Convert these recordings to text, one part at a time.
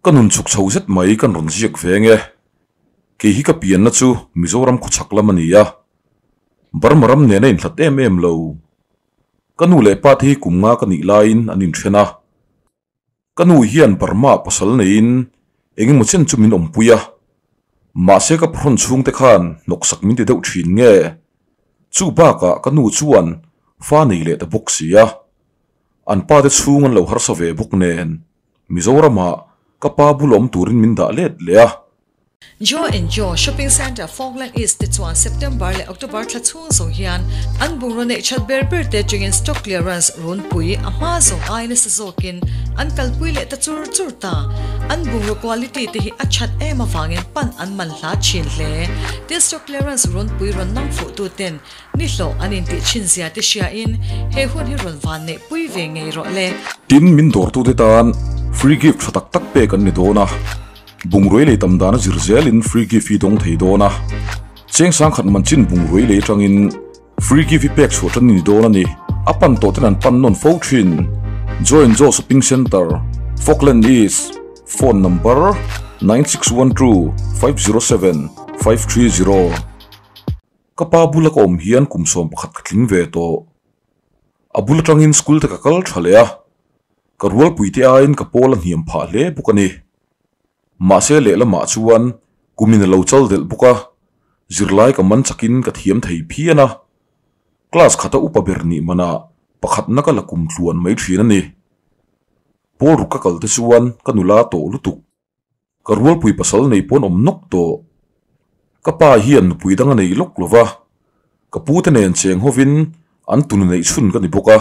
Ka nun chhuk chho zet mai kan rawn ziak ve nge. Kei hi ka pianna chu Mizoram khawchhak lam a ni a, Burma ram nen a inhlat em em lo. Ka nu leh pa te hi kum nga ka nih laiin an inthen a. Ka nu hian Burma pasal neiin eng emaw chen chu min awmpui a, mahse ka phrawn chhungte khan hnawksak min ti deuh thin nge. Chu bakah ka nu chuan fa nei leh ta bawk si a, an pa te chhung an lo harsa ve bawk nen Mizoramah ka pa bul awm turin min dah let leh a. Joe and Joe Shopping Centre Falkland East te chuan September leh October thla chhung zawng hian an bungraw neih that ber ber te atangin stock clearance runpui a hma zawng ai nasa zawkin an kalpui leh ta chur chur ta. An bungraw quality te hi a that em avangin pan an man hla thin hle. Tin stock clearance runpui rawn nang fuh tu ten ni hlawh an intih thin zia te hriain he hun hi rawn van neih pui ve ngei rawh le. Tin min dawrtute tan free gift tha tak tak pek an ni dawn a. Bungrui lei tam dana zir zelin free gift hi dawng thei dawn a, cheng sangkhat man chin bungrui lei atangin free gift hi pek chhuah tan a ni dawn a ni. A pan tawh ten an pan nawn fo thin. Join Joe Shopping Centre, Falkland East, Phone number, 9612 507 530. Ka pa bula ka awm hian kum 11 ka tling ve tawh. A bul atangin school te ka kal tha leh a, ka rualpuite aiin ka pawl a hniam phah hle bawk a ni. Mahse lehlamah chuan kumin a lo chal delh bawk a, zirlai ka man chakin ka thiam thei phian a. Class khata upa ber nih manah pakhatna ka la kum tluan mai thin a ni. Pawl ruk ka kal te chuan ka nula tawh lutuk. Ka rualpui pasal nei pawn awm nawk tawh. Ka pa hian nupui dang a nei lawk lo va, ka pu te nen cheng hovin an tunu neih chhun ka ni bawk a,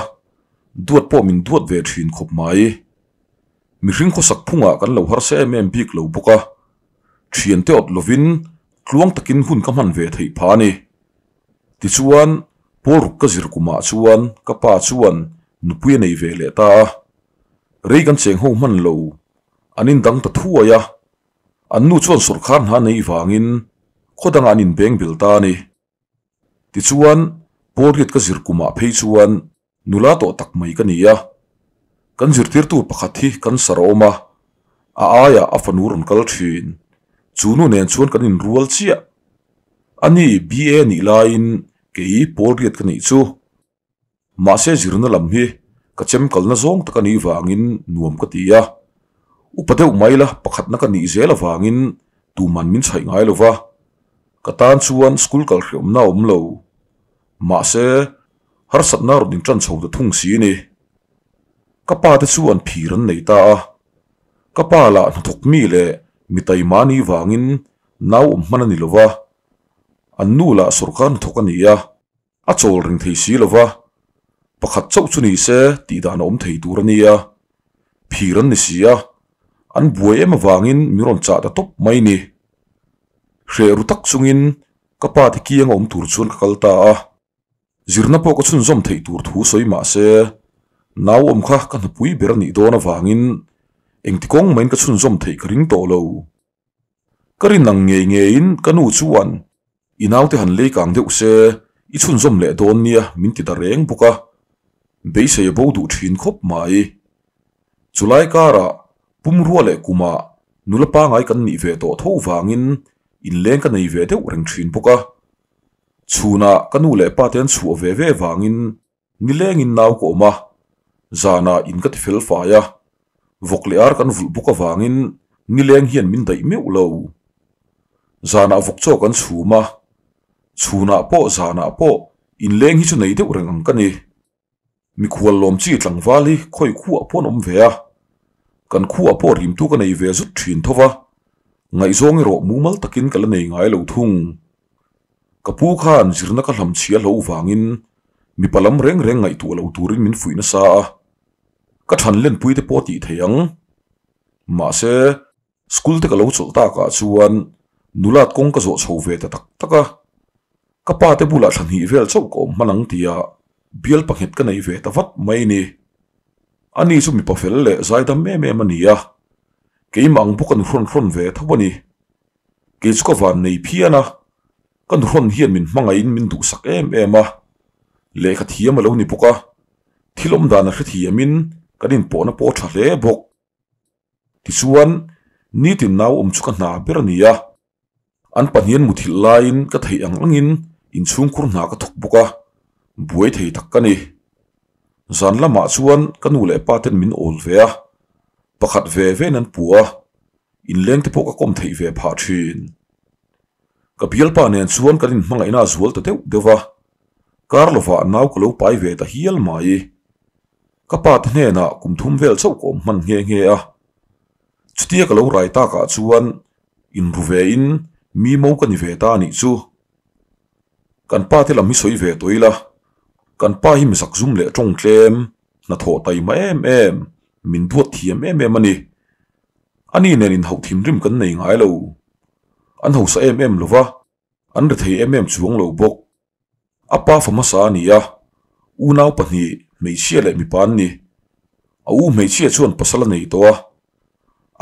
duat pawh min duat ve thin khawp mai. Mihring khawsak phungah kan lo harsa em em bik lo bawk a, thiante awt lovin tluang takin hun ka hman ve theih phah a ni. Tichuan, Pawl ruk ka zir kumah chuan ka pa chuan nupui a nei ve leh ta a, rei kan cheng ho hman lo, an indang ta thuai a, an nu chuan sawrkhar hna nei vangin khaw dangah an inbeng bel ta a ni. Tichuan, Pawl riat ka zir kumah phei chuan Nula tawh tak mai ka ni a, kan zirtirtu pakhat hi cancer a awm a, a aiah a fanu rawn kal thin. Chu nu nen chuan kan inrual chiah. Ani BA nih laiin kei pawl riat ka nih chu. Mahse zirna lam hi ka chem kalna zawng tak a nih vangin nuam ka ti a. Upa deuh mai la pakhatna ka nih zel avangin tuman min chhaih ngai lo va, ka tan chuan school kal hreawmna a awm lo. Mahse, harsatna rawn inṭan chho ta thung si ni. Ka pa te chu an phir an nei ta a, ka pa lah hnathawk mi leh mi taima ni vangin nau awm hman a ni lo va, an nu lah sawrkar hnathawk a ni a, a chawl reng thei si lo va, pakhat chauh chu ni se tih dan a awm thei tur a nia, phir an ni si a, an buai em avangin min rawn chah ta tawp mai ni. Hreh ru tak chungin Ka pa te kiang a awm tur chuan ka kal ta a, zirna pawh ka chhunzawm theih tur thu sawi mah se, nau awm kha ka hnapui ber a nih dawn avangin engti kawng mahin ka chhunzawm theih ka ring tawh lo. Ka rin ang ngei ngeiin ka nu chuan i naute han lei kang deuh se i chhunzawm leh dawn nia min ti ta reng bawk a, beisei a bo duh thin khawp mai. Chulai karah pumrua leh kumah nula pangai kan nih ve tawh tho vangin Inleng ka nei ve deuh reng thin bawk a, chhunah ka nu leh pa te an chhuah ve ve vangin nilengin nau ka awm a, zanah in ka ti fel fai a, vawk leh ar kan vulh bawk avangin nileng hian min daih meuh lo. Zanah vawk chaw kan chhum a, chhunah pawh zanah pawh inleng hi chu nei deuh reng ang ka ni. Mikhual lawm chi tlangval hi khawi khuah pawh an awm ve a, kan khuah pawh rimtu ka nei ve zut thin tho va, ngaihzawng erawh mumal takin ka la nei ngai lo thung. Ka pu khan zirna ka hlam chhia hlo vangin mipa lam reng reng ngaihtuah lo turin min fuih nasa a, ka than lenpui te pawh tih thei ang. Mahse. School te ka lo chawlh takah chuan nulat kawng ka zawh chho ve ta tak tak a, ka pa te bulah thla hnih vel chauh ka awm hman ang tia bial panghet ka nei ve ta vat mai ni. Ani chu mipa fel leh zaidam em em a ni a, keimah ang bawk a nu hrawn hrawn ve tho a ni. Kei chu ka van nei phian a, ka nu hrawn hian min hmangaihin min duhsak em em a, lehkha thiam a lo ni bawk a, thil awm dan a hrethiamin kan inpawhna pawh a tha hle bawk. Tichuan, Nitin nau awm chu ka hna ber a ni a. An pahnihin muthilh laiin ka theih ang angin inchhungkhur hna ka thawk bawk a, buai thei tak ka ni. Zan lamah chuan ka nu leh pa ten min awl ve a, pakhat ve vein an pu a, inleng te pawh ka kawm theih ve phah thin. Ka bialpa nen chuan kan inhmangaihna a zual ta deuh deuh a, kar lovah nau ka lo pai ve ta hial mai. Ka pa te hnenah kum thum vel chauh ka awm hman nghe nghe a, chutia ka lo rai takah chuan inru ve in mi mo ka ni ve ta a nih chu. Kan pa te lam hi sawi ve tawh ila, kan pa hi mi zakzum leh tawng tlem, hnathawh taima em em, min duat thiam em em a ni. Ani nen inhauh thinrim kan nei ngai lo. An hausa em em lova, an rethei em em chuang lo bawk. A pa fa hmasa a ni a, unau pahnih, hmeichhia leh mipa an ni. A u hmeichhia chuan pasal a nei tawh a,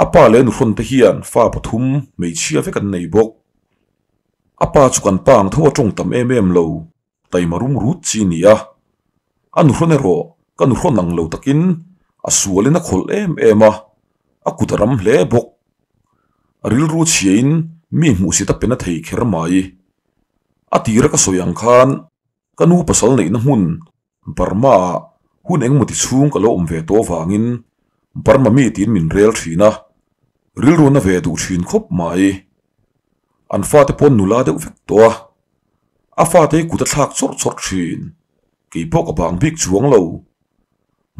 a pa leh nuhrawn te hian fa pathum hmeichhia vek an nei bawk. A pa chu kan pa ang tho a tawng tam em em lo, taima rum rut chi a ni a. A nuhrawn erawh ka nuhrawn ang lo takin a sualin a khawlh em em a, a kut a ram hle bawk. A rilru chhiain mi hmuhsit a pe na thei kher mai. A tira ka sawi ang khan ka nu pasal neihna hmun Burma ah hun engemaw ti chhung ka lo awm ve tawh avangin Burma mi tiin min rel thin a, rilru na ve duh thin khawp mai. An fate pawn nula deuh vek tawh a, a fate hi kut a thlak chawrh chawrh thin, kei pawh ka bang bik chuang lo.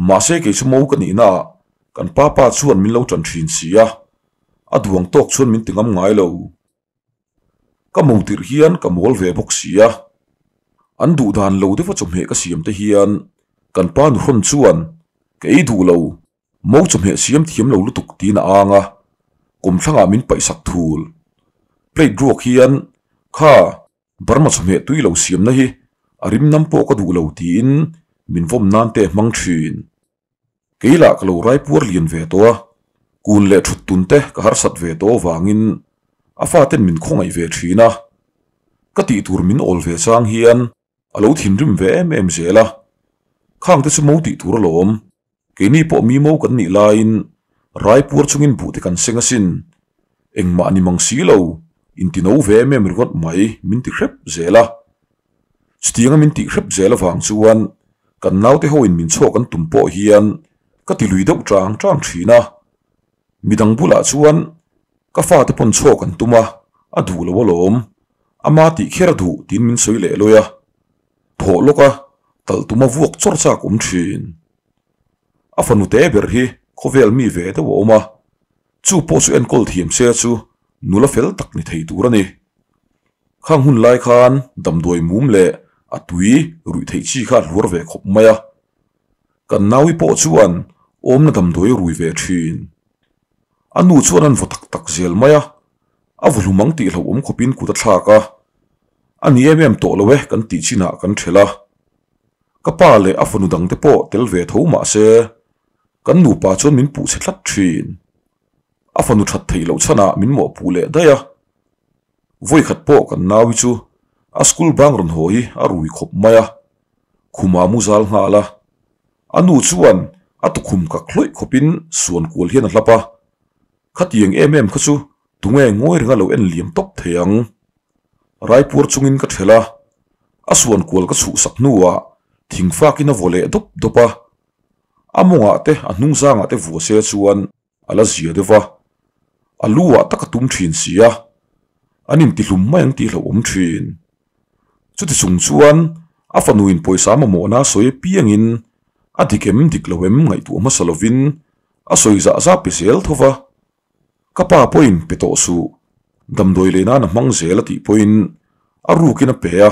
Mahse kei chu mo ka nihna ah kan pa pa chuan min lo tan thin si a, a duang tawk chuan min ti ngam ngai lo. Ka mo tirh hian ka mawl ve bawk si a, an duh dan lo deuha chawhmeh ka siam te hian kan pa nuhrawn chuan ka ei duh lo, mo chawhmeh siam thiam lo lutuk tiin a ang a, kawmthlangah min paihsak thul. Plate ruak hian kha Burma chawhmeh tui lo siamna hi a rim nam pawh ka duh lo tiin min vawm nan te hmang thin. Kei lah ka lo raipuar lian ve tawh a, kun leh thut tun te ka harsat ve tawh avangin a faten min khawngaih ve thin a, ka tih tur min awl ve chang hian a lo thinrim ve em em zel a, khang te chu mo tih tur alawm, keini pawh mi mo kan nih laiin raipuar chungin buh te kan seng asin, engmah ni mang si lo, intino ve em em ringawt mai min ti hrep zel a. Chutianga min tih hrep zel avang chuan kan naute hoin min chhuak an tum pawh hian ka ti lui deuh chang chang thin a. Midang bulah chuan ka fate pawn chhuak an tum a, a duh lo alawm. Ama tih kher a duh tiin min sawi leh lawi a. Thawh lawk a, talh tuma vuak chawr chak awm thin. A fanu te ber hi khawvel mi ve deuh a awm a, chu pawh chu enkawl thiam se chu nula fel tak ni thei tur a ni. Khang hun lai khan damdawi mum leh a tui ruih theih chi kha a hluar ve khawp mai a. Kan naui pawh chuan awmna damdawi a rui ve thin. A nu chuan an vaw tak tak zel mai a, a vaw hlum ang tih hlauhawm khawpin kut a thlak a. A ni em em tawh lo e kan tih chinah kan thelh a. Ka pa leh a fanu dangte pawh tel ve tho mah se kan nupa chuan min puh chhe tlat thin. A fanu that theih loh chhanah min mawhpuh leh daih a. Vawikhat pawh kan naui chu a school bang rawn haw hi a rui khawp mai a, khuma mu zal nghal a. A nu chuan a tukhum kak hlawih khawpin suan kual hian a hlap a, Khatiang em em kha chu tunge ngawi renga lo en liam tawp thei ang. Raipuar chungin ka thelh a, a suan kual ka chhuhsak hnuah thingfakin a vaw leh dawp dawp a. A mawngah te a hnungzangah te vua se chuan a la zia deuh va, a lu ah tak a tum thin si a, an intihlum mai ang tih hlauhawm thin. Chuti chung chuan a fanuin pawisa mamawhna a sawi apiangin a dik em dik lo em ngaihtuah hmasa lovin a sawi zah zah pe zel tho va, ka pa pawhin pe tawh suh, damdawi lei nan a hmang zel a tih pawhin a rukin a pe a,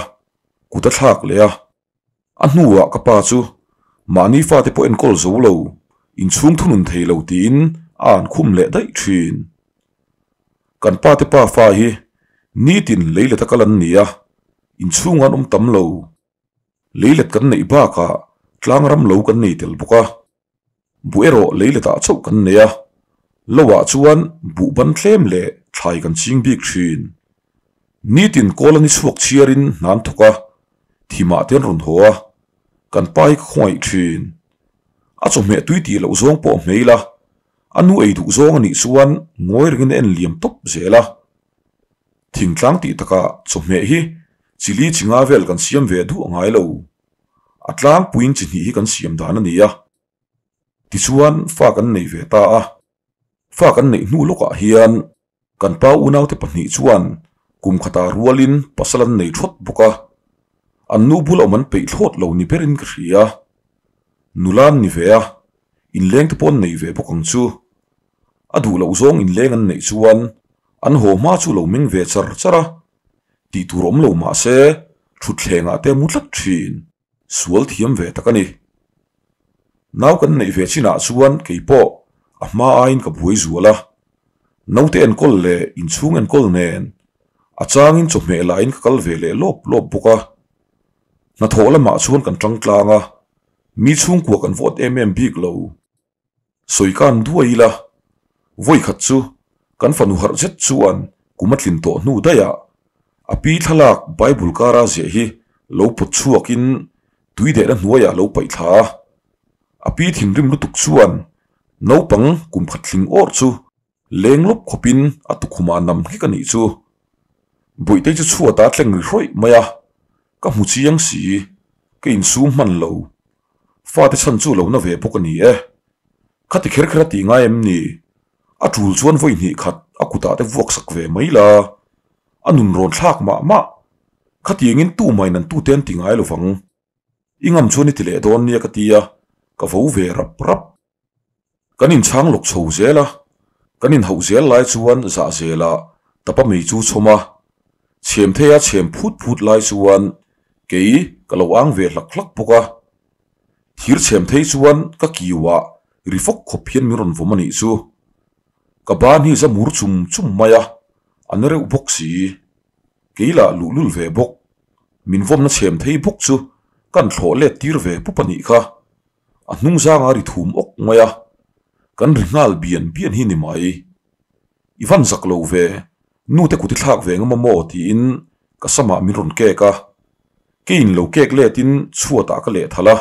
kut a thlak leh a. A hnuah ka pa chu mahni fate pawh enkawl zo lo, inchhung thunun thei lo tiin a an khum leh daih thin. Kan pa te pa fa hi nitin leilet a kal an ni a, inchhung an awm tam lo. Leilet kan neih bakah tlang ram lo kan nei tel bawk a. Buh erawh leiletah chauh kan nei a, loah chuan buh ban tlem leh thlai kan ching bik thin. Nitin kawl a ni chhuak chhiarin hnan thawk a, thimah te an rawn haw a, kan pa hi ka khawngaih thin. A chawhmeh tui tih loh zawng pawh a hmei la. A nu ei duh zawng a nih chuan ngawi rengin a en liam tawp zel a. Thingtlang tih takah chawhmeh hi chili chi nga vel kan siam ve duh a ngai lo. A tlangpuiin chi hnih hi kan siam dan a ni a. Tichuan fa kan nei ve ta a. Fa kan neih hnu lawkah hian kan pa unaute pahnih chuan kum khatah rualin pasal an nei thawt bawk a. An nu bul awm an peih thlawt lo ni berin ka hria. Nula an ni ve a, inleng te pawh an nei ve bawk ang chu. A duh loh zawng inleng an neih chuan an haw hma chu lo meng ve char char a, tih tur awm lo mah se thutthlengah te a mu tlat thin. Sual thiam ve tak a ni. Nau kan neih ve chinah chuan kei pawh a hma aiin ka buai zual a. Naute enkawl leh inchhung enkawl nen a changin chawhmeh lahin ka kal ve leh lawp lawp bawk a. Hnathawh lamah chuan kan tang tlang a, mi chhungkua kan vote em em bik lo. Sawi kan duai ila, vawi khat chu kan fanu harh zet chuan kum a tlin tawh hnu daih ah a pi thlalak Bible kara ziah hi lo pawt chhuakin tui dehna hnuaiah lo paih thla a. A pi thinrim lutuk chuan naupang kum khat tling awrh chu leng lawp khawpin a tukhumah nam nghek a nih chu. Bawihte chu chhuat a tleng ri hrawih mai a, ka hmu chiang si, ka insum hman lo. Fate chhan chu lo na ve bawk a ni e. Khati kher kher a tih ngai em ni? A tul chuan vawi hnih khat a kutah te vuak sak ve mai la, a nun rawn thlak mah mah. Khatiangin tu main an tute an ti ngai lo vang. I ngam chuan i ti leh dawn nia ka ti a, ka vo ve rap rap. Kan inchhang lawk chho zel a, kan inhauh zel lai chuan zah zelah tapa mei chu chhawm a, chhem theia chhem phut phut lai chuan kei ka lo ang ve hlak hlak bawk a. Thir chhem thei chuan ka kiuah ri fawk khawp hian min rawn vawm a nih chu. Ka ban hi za mur chum chum mai a, a na reuh bawk si. Kei lah luhlul ve bawk, min vawmna chhem thei bawk chu kan thlawh let tir ve pup a nih kha. A hnung zanga ri thum awk mai a, kan ri nghal bian bian hi ni mai. I van zak lo ve, nu te kut i thlak ve ngam a maw tiin ka samah min rawn kek a. Keiin lo kek letin chhuatah ka leh thalh a.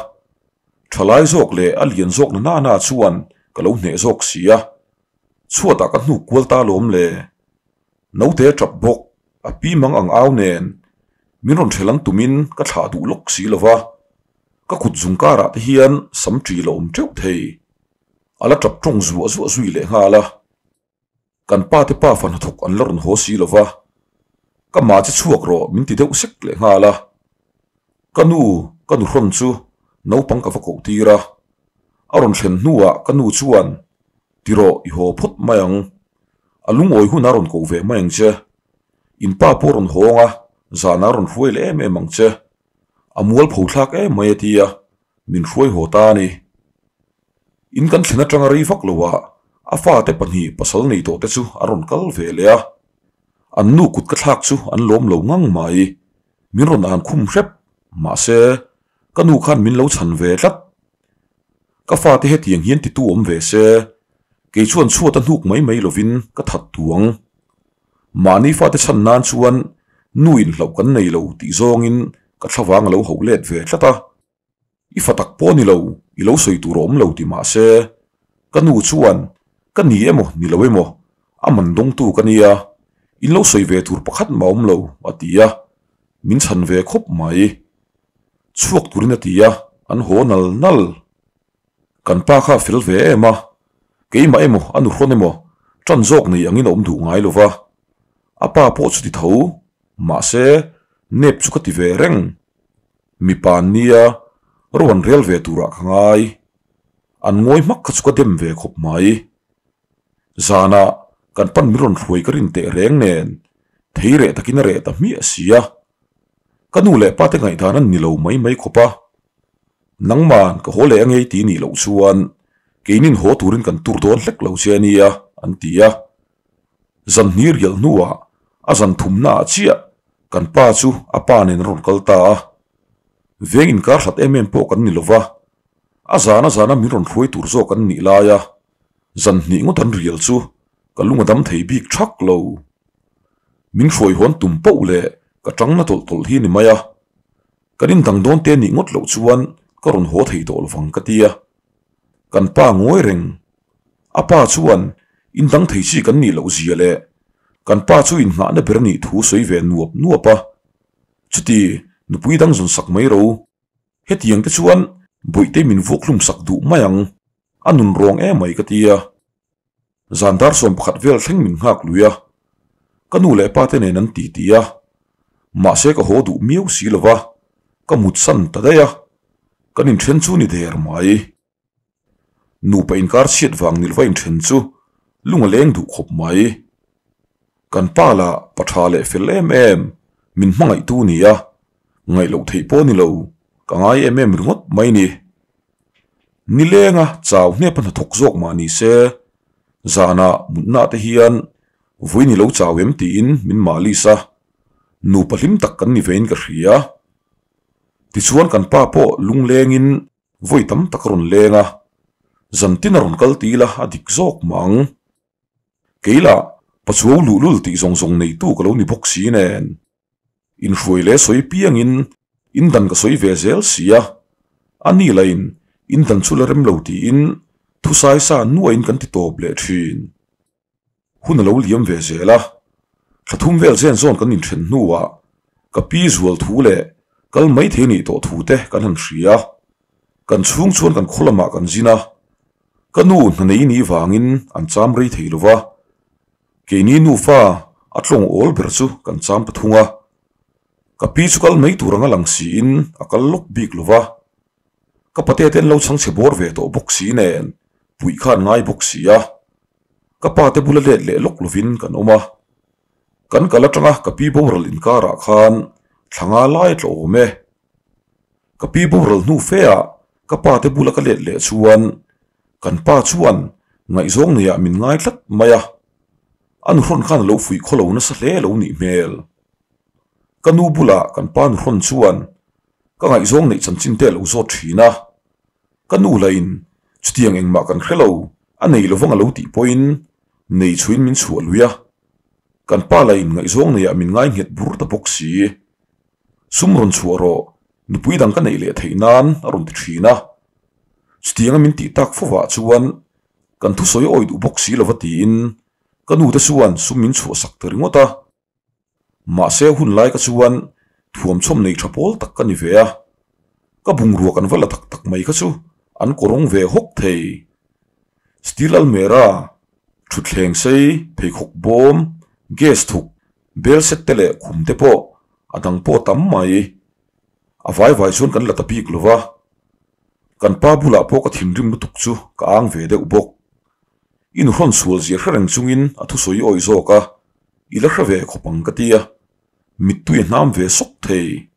Thalai zawk leh a lian zawk na nana chuan ka lo hneh zawk si a. Chhuatah ka hnuk kual ta lawm le. Naute tap bawk, a pi mang ang au nen min rawn ṭhel ang tumin ka thlah duh lawk si lo va. Ka kut zung karah te hian sam ṭi la awm ṭeuh thei. A la ṭap ṭawng zuah zuah zui leh nghal a. Kan pa te pa fa hnathawk an la rawn haw si lo va. Ka mah che chhuak rawh min ti deuh sek leh nghal a. Ka nu, ka nuhrawn chu naupang ka va koh tir a. A rawn thlen hnuah ka nu chuan, Ti rawh, i haw phawt mai ang. A lungawi hun a rawn koh ve mai ang che. In pa pawh rawn hawng a, zan a rawn hruai leh em em ang che. A mual pho thlak em mai a ti a, min hruai haw ta a ni. In kan thlen atanga rei vak lo ah a fate pahnih pasal nei tawh te chu a rawn kal ve leh a. An nu kut ka thlak chu an lawm lo ngang mai. Min rawn an khum hrep, mahse ka nu khan min lo chhan ve tlat. Ka fate hetiang hian titu awm ve se, kei chuan chhuat a hnuk mai mai lovin ka that tuang. Mahni fate chhan nan chuan nu inhlauh kan nei lo tih zawngin ka thlavang a lo hauh let ve tlat a. I fa tak pawh ni lo, i lo sawi tur a awm lo ti mah se, ka nu chuan ka ni emaw ni lo emaw a man dawngtu ka nia, in lo sawi ve tur pakhat mah awm lo a ti a, min chhan ve khawp mai. Chhuak turin a ti a, an haw nal nal. Kan pa kha a fel ve em a, keimah emaw a nuhrawn emaw tan zawk nei angin a awm duh ngai lo va, a pa pawh chu ti tho, mahse nep chu ka ti ve reng. Mipa an nia, ro an rel ve turah ka ngai. An ngawi hmak kha chu ka dem ve khawp mai. Zanah kan pan min rawn hruai ka rin teh reng nen, thei reh takin a reh ta hmiah si a. Ka nu leh pa te ngaihdan an ni lo mai mai khawp a. Nangman ka haw leh angei ti nih loh chuan keinin haw turin kan tur dawn hlek lo che a nia an ti a. Zan hnih rial hnuah a zan thumna ah chiah kan pa chu a pa nen a rawn kal ta a. Veng inkar hlat em em pawh kan ni lo va, a zan a zana min rawn hruai tur zawk an nih lai a zan hnih ngawt an rial chu ka lung a dam thei bik thak lo. Min hruai hawn tum poh leh ka tang na tawlh tawlh hi ni mai a, kan indang dawn te nih ngawt loh chuan ka rawn haw thei tawh lovang ka ti a, kan pa ngawi reng. A pa chuan in dang thei chi kan nih loh zia leh kan pa chu inngahna ber nih thu sawi ve nuap nuap a. Chuti nupui dang zawn sak mai ro. Hetiang te chuan Bawihte min vuak hlum sak duh mai ang, a nun rawng emai ka ti a. Zan dar 11 vel thleng min nghak lui a, ka nu leh pa te nen an ti ti a, mahse ka haw duh miau si lo va, ka mut san ta daih a, kan inthen chu ni der mai. Nupa inkar chhiat vang nil va inthen chu lung a leng duh khawp mai. Kan pa lah pa tha leh fel em em, min hmangaihtu ni a, ngaih loh theih pawh ni lo, ka ngai em em ringawt mai ni. Nilenga chau hnep a hnathawk zawk mah ni se, zanah mutna te hian vawi ni lo chau em tiin min malis a, nupa hlim tak kan ni vein ka hria. Tichuan kan pa pawh lunglengin vawi tam tak a rawn leng a, zantin a rawn kal ti ila a dik zawk mah ang. Kei lah pachuau luhlul tih zawng zawng neitu ka lo ni bawk si nen. Inhruai leh sawi piangin indan ka sawi ve zel si a, a ni lahin indan chu la rem lo tiin thusai sa nuahin kan ti tawp leh thin. Hun a lo liam ve zel a, thla thum vel zen zawn kan inthen hnuah ka pi zual thu leh kal mai thei nih tawh thu te kan han hria. Kan chhung chuan kan khaw lamah kan zin a, ka nu hna nei ni vangin an cham rei thei lo va. Keini nufa a tlawng awl ber chu kan cham ta thung a, ka pi chu kal mai tur anga lang siin a kal lawk bik lo va, ka pate te an lo chhang chhe bawr ve tawh bawk si nen puih kha an ngai bawk si a, ka pa te bula let leh lawk lovin kan awm a, kan kal atanga ka pi boral inkarah khan thla nga lai a tla awm e. Ka pi boral hnu fe ah ka pa te bula ka let leh chuan kan pa chuan ngaihzawng nei ah min ngai tlat mai a, a nuhrawn khan a lo fuih khaw lo nasa hle lo nih hmel. Ka nu bulah kan pa nuhrawn chuan ka ngaihzawng neih chanchin te a lo zawt thin a, ka nu lahin chutiang engmah kan hre lo, a nei lovang a lo tih pawhin nei chhuin min chhuah lui a, kan pa lahin ngaihzawng nei ah min ngai nghet bur ta bawk si. Sum rawn chhuah rawh, nupui dang ka neih leh theih nan a rawn ti thin a. Chutianga min tih tak fovah chuan kan thusawi awi duh bawk si lova tiin ka nute chuan sum min chhuah sak ta ringawt a. Mahse hun lai ka chuan thuamchhawm nei tha pawl tak ka ni ve a, ka bungrua kan va la tak tak mai kha chu an kawrawng ve hawk thei. Steel almera, thutthleng sei, pheikhawk bawm, gas thuk, Bel set te leh khum te pawh a dang pawh tam mai. A vai vai chuan kan la ta bik lo va, kan pa bulah pawh ka thinrim lutuk chu ka ang ve deuh bawk. I nuhrawn sual zia hre reng chungin a thusawi awi zawk a, i la hre ve khawp ang ka ti a, mittui a hnam ve sawk thei.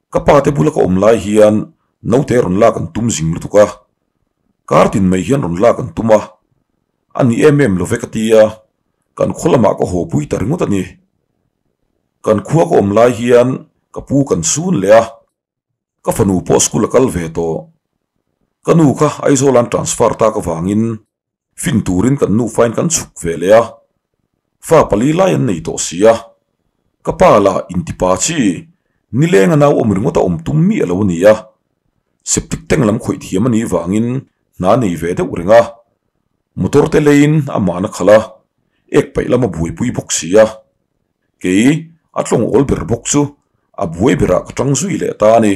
Ka pa te bula ka awm lai hian naute rawn lak an tum zing lutuk a, kar tin mai hian rawn lak an tum a, a ni em em lo ve ka ti a, kan khaw lamah ka haw pui ta ringawt a ni. Kan khua ka awm lai hian ka pu kan sun leh a, ka fanu pawh school a kal ve tawh. Ka nu kha Aizawl an transfer tak avangin fin turin kan nufain kan chhuk ve leh a, fa pali lai an nei tawh si a, ka pa lah intipa chi nileng a nau awm ringawt a awm tum miah lo a ni a, septic tank lam khawih thiam a nih vangin hna nei ve deuh reng a, motor te leiin a mahna khalh a, ek paih lama buaipui bawk si a, kei a tlawng awl ber bawk chu a buai berah ka tang zui leh ta a ni.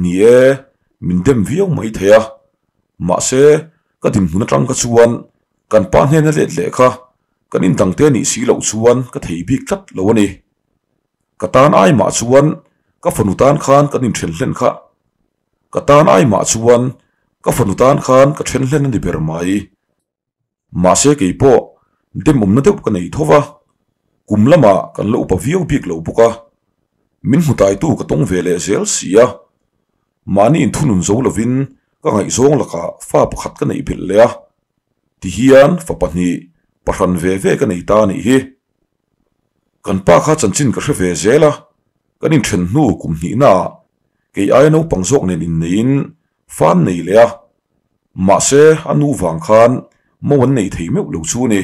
Ni e, min dem viau mai thei a, mahse ka dinhmun atang kha chuan kan pa hnena let leh kha kan indang te nih si loh chuan ka thei bik tlat lo a ni. Ka tan ai mah chuan ka fanu tan khan kan inthen hlen kha ka tan ai mah chuan ka fanu tan khan ka then hlen a ni ber mai. Mahse kei pawh demawmna deuh ka nei tho va, kum lamah kan la upa viau bik lo bawk a, min hmu taitu ka tawng ve leh zel si a, mahni inthunun zo lovin ka ngaihzawng lakah fa pakhat ka neih belh leh a, tihian fa pahnih pahran ve ve ka nei ta a nih hi. Kan pa kha chanchin ka hre ve zel a, kan inthen hnu kum hnihnaah kei aia naupang zawk nen inneiin Fan nei leh a, mahse a nu vang khan mo an nei thei meuh lo chu a ni.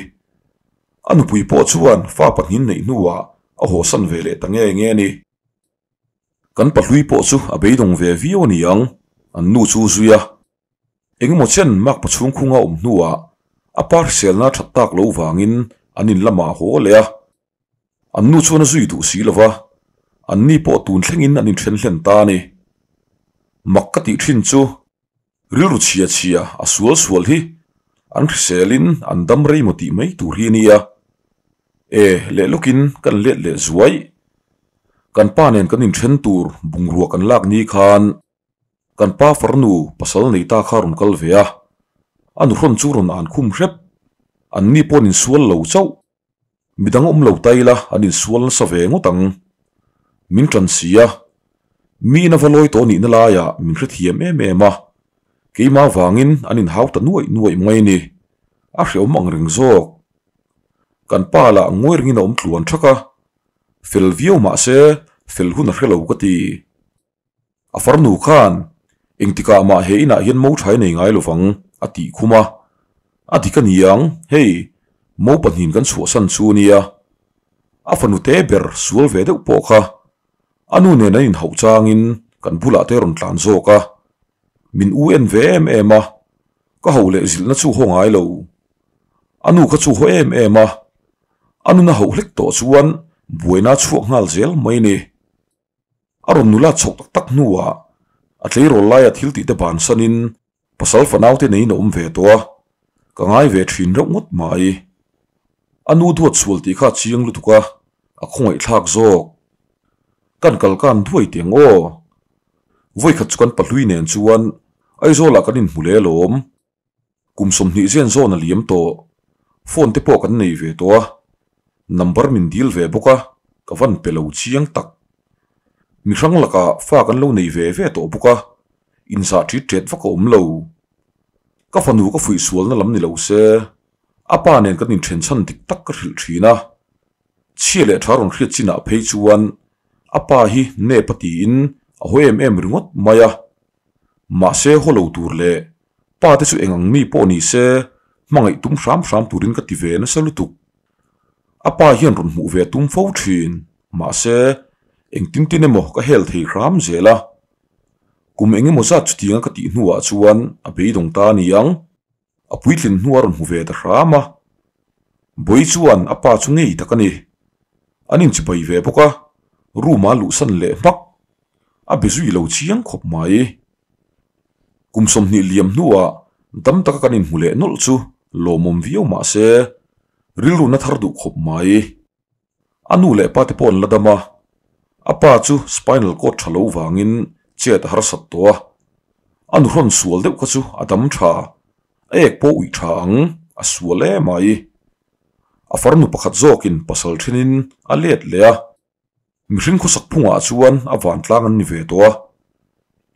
A nupui pawh chuan fa pahnih neih hnuah a hawsan ve leh ta nge nge a ni. Kan pahlui pawh chu a beidawng ve viau a ni ang, an nu chu zui a. Engemaw chen makpa chhungkhunga awm hnuah a pa hriselna that tak lo vangin an in lamah a haw leh a. An nu chuan a zui duh si lo va, an ni pawh tun thlengin an inthen hlen ta a ni. Mak ka tih thin chu rilru chhia chhia a sual sual hi an hriselin an dam rei maw tih mai tur hi a nia. E, leh lawkin kan let leh zuai. Kan pa nen kan inthen tur bungrua kan lak ni khan Kan pa farnu pasal nei ta kha rawn kal ve a, a nuhrawn chu rawn an khum hrep. An ni pawh an insual lo chauh. Midang awm lo ta ila an insual nasa ve ngawt ang. Min ṭan si a, miin a va lawi tawh nihna laiah min hrethiam em em a, keimah vangin an inhau ta nuaih nuaih mai ni. A hreawm ang reng zawk. Kan pa lah ngawi rengin a awm tluan ṭhak a, fel viau mah se fel hun a hre lo ka ti. A farnu khan, Engtikah mah he inah hian mo tha i nei ngai lovang, a tih khum a. A dik a ni ang, hei, mo pahnihin kan chhuahsan chu a nia. A fanu te ber sual ve deuh pawh kha a nu nen an inhauh changin kan bulah te rawn tlan zawk a. Min u en ve em em a, ka ho leh zilhna chu haw ngai lo. A nu kha chu haw em em a, a nuna hauh hlek tawh chuan buaina a chhuak nghal zel mai ni. A rawn nula chhawk tak tak hnuah a tleirawl laia thil tih te bansanin pasal fanaute neiin a awm ve tawh a, ka ngai ve thin reuh ngawt mai. A nu duat sual tih kha a chiang lutuk a, a khawngaihthlak zawk. Kan kal kan duai teh ang aw. Vawikhat chu kan pahlui nen chuan Aizawlah kan inhmu leh alawm. Kum 20 zen zawn a liam tawh. Phone te pawh kan nei ve tawh a, number min dil ve bawk a, ka van pe lo chiang tak. Mi hrang lakah fa kan lo nei ve ve tawh bawk a, inzah ṭit ṭet vak a awm lo. Ka fanu ka fuih sualna lam ni lo se, a pa nen kan inṭhen chhan dik tak ka hrilh ṭhin a. Chhia leh ṭha rawn hriat chinah phei chuan a pa hi nep a tiin a haw em em ringawt mai a. Mahse haw lo tur leh Pa te chu eng ang mi pawh ni se, hmangaih tum hram hram turin ka ti ve nasa lutuk. A pa hian rawn hmuh ve a tum fo thin, mahse, engtin tin emaw ka hel thei hram zel a. Kum eng emaw zat chutianga ka tih hnuah chuan a beidawng ta a ni ang. A puitlin hnu a rawn hmu ve ta hram a. Bawi chuan a pa chu ngei tak a ni. An inchibai ve bawk a, room-a luhsan leh hmak. A be zui lo chiang khawp mai. Kum 20 liam hnuah dam taka kan inhmu leh nawlh chu lawmawm viau mah se, rilru na thar duh khawp mai. A nu leh pa te pawh an la dam a, a pa chu spinal cord tha lo vangin chet a harsat tawh a, a nuhrawn sual deuh kha chu a dam tha, a ek pawh uih tha ang, a sual em ai. A farnu pakhat zawkin pasal thenin a let leh a. Mihring khawsak phungah chuan a vantlang an ni ve tawh a,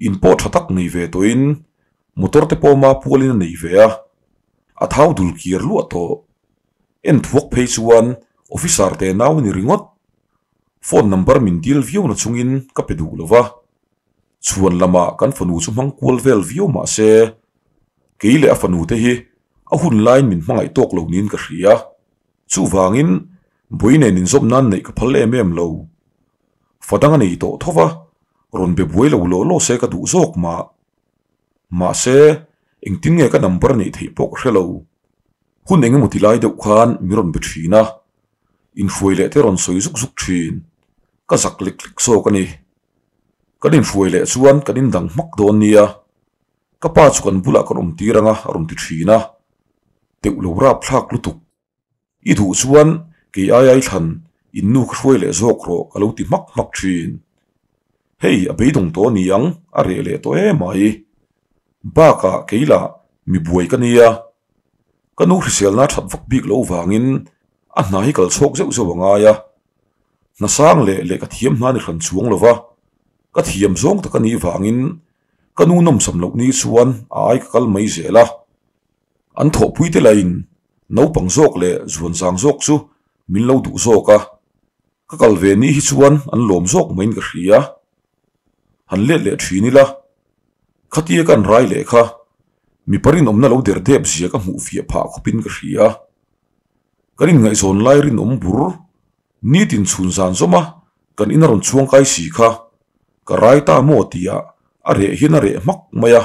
in pawh tha tak nei ve tawhin motor te pawh ma pualin a nei ve a, a thau dul kir luah tawh. En thuak phei chuan officer te nau a ni ringawt. Phone number min dil viau na chungin ka pe duh lo va, chhuan lamah kan fanu chu hmang kual vel viau mah se kei leh a fanu te hi a hun laiin min hmangaih tawk lo niin ka hria. Chuvangin, Bui nen inzawm nan neih ka phal em em lo. Fa dang a nei tawh tho va, rawn be buai lo law law se ka duh zawk mah. Mahse, engtin nge ka number neih theih pawh ka hre lo. Hun eng emaw ti lai deuh khan min rawn be thin a, inhruai leh te rawn sawi zuk zuk thin. Ka zak lek lek zawk a ni. Kan inhruai leh chuan kan indang hmak dawn nia. Ka pa chu kan bulah kan awm tir anga a rawn ti thin a, teuh lo rap thlak lutuk. I duh chuan kei ai ai thlan in nu ka hruai leh zawk rawh ka lo ti hmak hmak thin. Hei a beidawng tawh a ni ang, a reh leh tawh em mai. Bakah kei lah mi buai ka nia. Ka nu hriselna that vak bik loh vangin a hna hi kal chhawk zeuh zeuh a ngai a. Hna sang leh lehkha thiam hna ni hran chuang lova ka thiam zawng tak a nih vangin Ka nu nawmsam loh ni chuan a ai ka kal mai zel a, an thawhpui te lahin naupang zawk leh zuan zang zawk chu min lo duh zawk a, ka kal ve ni hi chuan an lawm zawk maiin ka hria. Han let leh thin ila, khatia ka an rai leh kha mipa rinawmna lo der dep zia ka hmuh fiah phah khawpin ka hria. Kan inngaihzawn lai rinawm bur Nitin chhun zan zawm a, kan in a rawn chhuang kai si kha. Ka rai ta maw tia a reh hian a reh hmak mai a.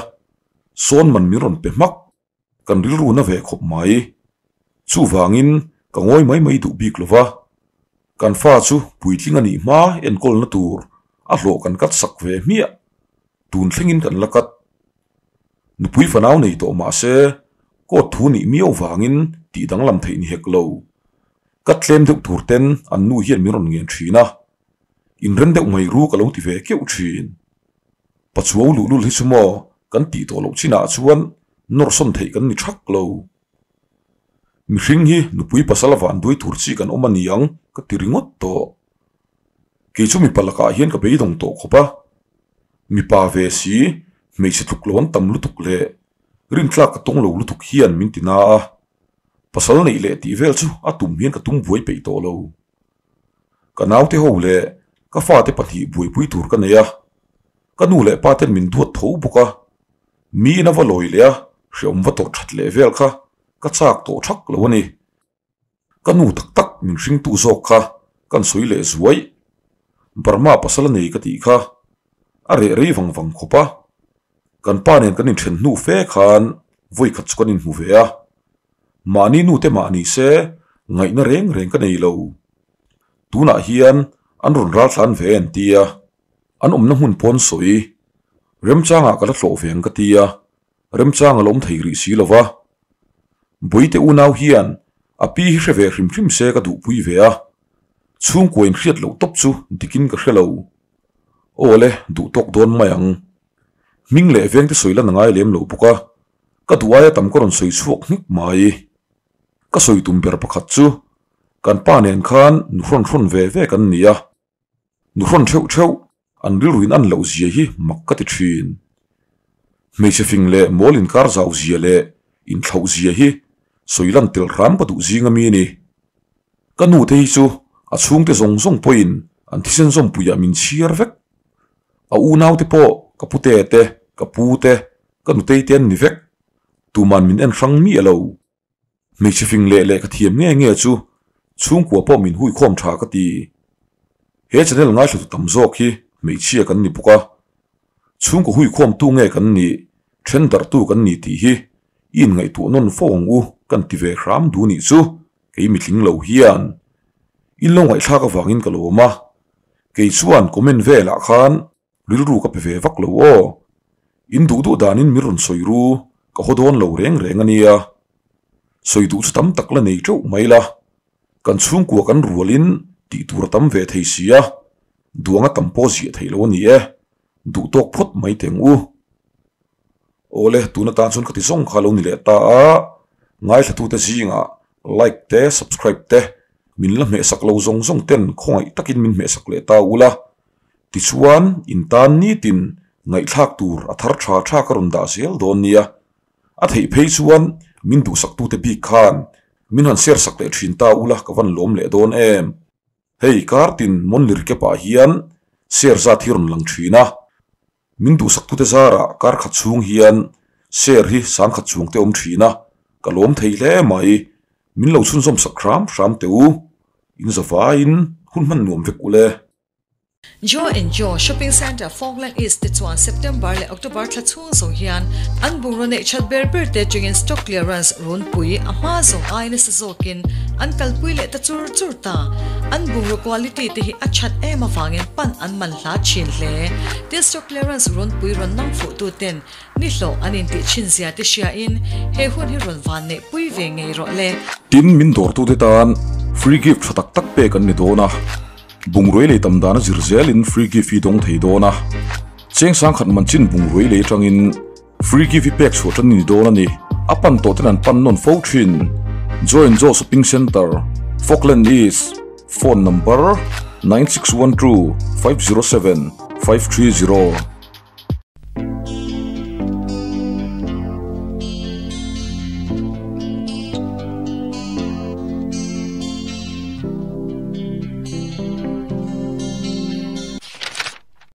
Sawn man min rawn pe hmak. Kan rilru na ve khawp mai. Chuvangin ka ngawi mai mai duh bik lo va. Kan fa chu puitling a nih hma enkawlna tur a hlawh kan kat sak ve hmiah. Tun thlengin kan la kat. Nupui fanau nei tawh mah se court thu nih miau vangin tih danglam theih ni hek lo. Ka tlem deuh tur ten an nu hian min rawn ngen thin a. Inren deuh mai ru ka lo ti ve keuh thin. Pachuau luhlul hi chu maw kan tih tawh loh chinah chuan nawrsawn theih kan ni thak lo. Mihring hi nupui pasal van duai tur chi kan awm a ni ang ka ti ringawt tawh. Kei chu mipa lakah hian ka beidawng tawh khawp a. Mipa ve si hmeichhe tluk lo an tam lutuk leh rintlak ka tawng lo lutuk hian min ti na a. Pasal neih leh tih vel chu a tum hian ka tum buai peih tawh lo. Ka naute ho leh ka fate pahnih buaipui tur ka nei a, ka nu leh pa ten min duat tho bawk a, miin a va lawi leh a hreawm va tawrh that leh vel kha ka chak tawh thak lo a ni. Ka nu tak tak min hringtu zawk kha kan sawi leh zuai. Burma pasal a nei ka tih kha a reh rei vang vang khawp a, kan pa nen kan inthen hnu fe khan vawi khat chu kan inhmu ve a. Mahni nu te mah ni se ngaihna reng reng ka nei lo. Tunah hian an rawn ral thlan ve an ti a, an awmna hmun pawn sawi remchangah ka la tlawh ve ang ka ti a, remchang a la awm thei rih si lo va. Bawite unau hian a pi hi hre ve hrim hrim se ka duhpui ve a, chhungkua in hriat loh tawp chu dikin ka hre lo. Aw le, duh tawk dawn mai ang. Hming leh vengte sawi lan a ngai lem lo bawk a. Ka duh aia tam ka rawn sawi chhuak hnik mai. Ka sawi tum ber pakhat chu kan pa nen khan nu hrawn hrawn ve ve kan ni a, nu hrawn theuh theuh an rilruin an loh zia hi mak ka ti thin. Hmeichhe fing leh mawl inkar zau zia leh inthlauh zia hi sawi lan tel hram ka duh zing ami a ni. Ka nu te hi chu a chhungte zawng zawng pawhin an thisen zawmpuiah min chhiar vek. A unaute pawh ka pute te, ka pu te, Ka nutei te an ni vek. Tuman min en hrang miah lo. Hmeichhe fing leh leh ka thiam nge nge chu chhungkua pawh min huikhawm tha ka ti. He channel ngaithla tam zawk hi hmeichhia kan ni bawk a. Chhungkaw huikhawm tu nge kan nih, then darh tu kan ni tih hi i inngaihtuah nawn fo ang u kan ti ve hram duh nih chu kei mitling lo hian. In lo ngaihthlak avangin ka lawm a. Kei chuan comment velah khan Rilru ka pe ve vak lo aw. In duh duh danin min rawn sawi ru, ka haw dawn lo reng reng a nia. Sawi duh chu tam tak la nei teuh mai la. Kan chhungkua kan rualin tih tur a tam ve thei si a, duang a tam pawh ziah theih lo a ni e. Duh tawk phawt mai teng u. Awle, tun atan chuan ka ti zawng kha lo ni leh ta a, ngaithlatute zingah like te, subscribe te min la hmehsak lo zawng zawng ten khawngaih takin min hmehsak leh ta ula. Tichuan, in tan nitin ngaihthlak tur a thar tha tha ka rawn dah zel dawn nia. A theih phei chuan min duhsaktute bik khan min han share sak leh thin ta ula ka van lawm leh dawn em. Hei kartin monthly recap ah hian share zat hi rawn lang thin a. Min duhsaktute zarah kar khat chhung hian share hi sangkhat chhung te awm thin a, ka lawm thei hle mai. Min lo chhunzawm sak hram hram teh u. In zavaiin hun hman nuam vek ule. Joe and Joe Shopping Centre Falkland East te chuan September leh October thla chhung zawng hian an bungraw neih that ber ber te atangin stock clearance runpui a hma zawng ai nasa zawkin an kalpui leh ta chur chur ta. An bungraw quality te hi a that em avangin pan an man hla thin hle. Tin stock clearance runpui rawn nang fuh tu ten ni hlawh an intih thin zia te hriain he hun hi rawn van neih pui ve ngei rawh le. Tin min dawrtute tan free gift tha tak tak pek an ni dawn a. Bungrui lei tam dan a zir zelin free gift hi dawng thei dawn a. Cheng sangkhat man chin bungrui lei atangin free gift hi pek chhuah tan ni dawn a ni. A pan tawh ten an pan nawn fo thin. Joy and Joe Shopping Centre, Falkland East, Phone number, 9612 507 530.